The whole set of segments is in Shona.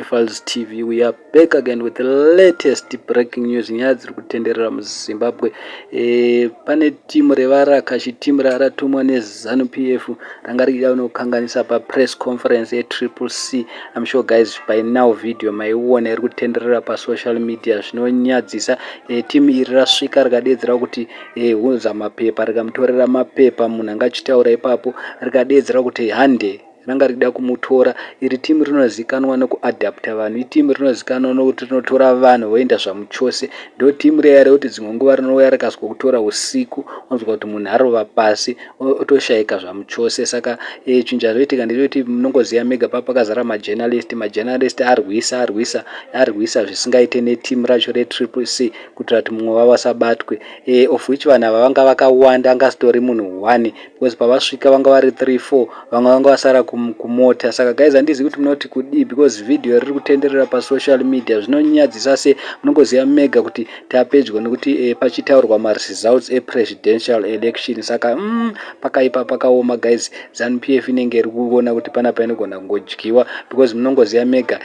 Files TV, we are back again with the latest breaking news, nyaya dziri kutenderera muZimbabwe. Pane timu revarakashi, timu raratumwa neZANU PF, ranga richida kunokanganisa papress conference yeTriple C. I'm sure guys, by now video maiona iri kutenderera pasocial media. Zvinonyadzisa. Timu iri rasvika rikadedzera kuti hunza mapepa, rikamutorera mapepa munhu anga achitaura ipapo, rikadedzera kuti hande. Ranga richida kumutora. Iri timu rinozikanwa nekuabducta vanhu, itimu rinozikanwa nokuti rinotora vanhu voenda zvamuchose. Ndo timu riya rekuti dzimwe nguva rinouya rikazwa kutora usiku, onzwa kuti munhu arova pasi, otoshayika zvamuchose. Saka chinhu chazoitika ndechekuti munongoziva mega, pa pakazara majournalist. Majournalist arwisa, arwisa, arwisa zvisingaite netimu racho reTriple C kuitira kuti mumwe wavo asabatwe, of which vanhu ava vanga vakawanda, angasitori munhu one, because pavasvika vanga vari 3, 4, vamwe vanga vasara kumota. Saka guys, handizivi kuti munoti kudii, because video riri kutenderera pasocial media. Zvinonyadzisa. Se munongoziva mega kuti tapedyo nekuti pachitaurwa maresults epresidential election. Saka pakaipa, pakaoma guys. ZANU PF inenge iri kuona kuti panapa inogona kungodyiwa, because munongoziva mega,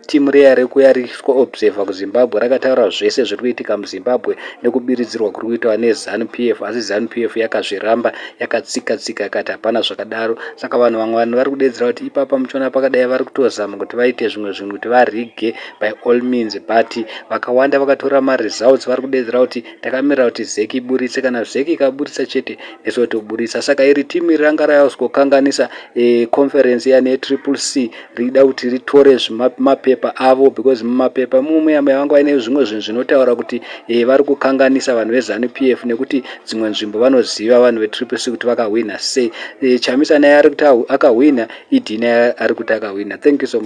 timu riya rekuya riiswa observer kuZimbabwe rakataura zvese zviri kuitika muZimbabwe nekubiridzirwa kuri kuitwa neZANU PF, asi ZANU PF yakazviramba, yakatsika tsika, yakati hapana zvakadaro. Saka vanhu, vamwe vanhu vari kudedzera kuti ipapa muchiona pakadai vari kutozama kuti vaite zvimwe zvinhu kuti varige by all means, but vakawanda vakatora maresults vari kudedzera kuti takamirira kuti ZEC iburitse. Kana ZEC ikaburitsa chete, nesu toburitsa. Saka iri timu iri ranga rayazkokanganisa conference iya neTriple C, richida kuti ritore mapepa avo, because mumapepa mumwe vanga vaine zvimwe zvinhu zvinotaura kuti vari kukanganisa vanhu veZANU PF, nekuti dzimwe nzvimbo vanoziva vanhu veTriple C kuti vakahwina sei. Chamisa naye ari kuti akahwina, ED naye ari kuti akahwina. Thank you so much.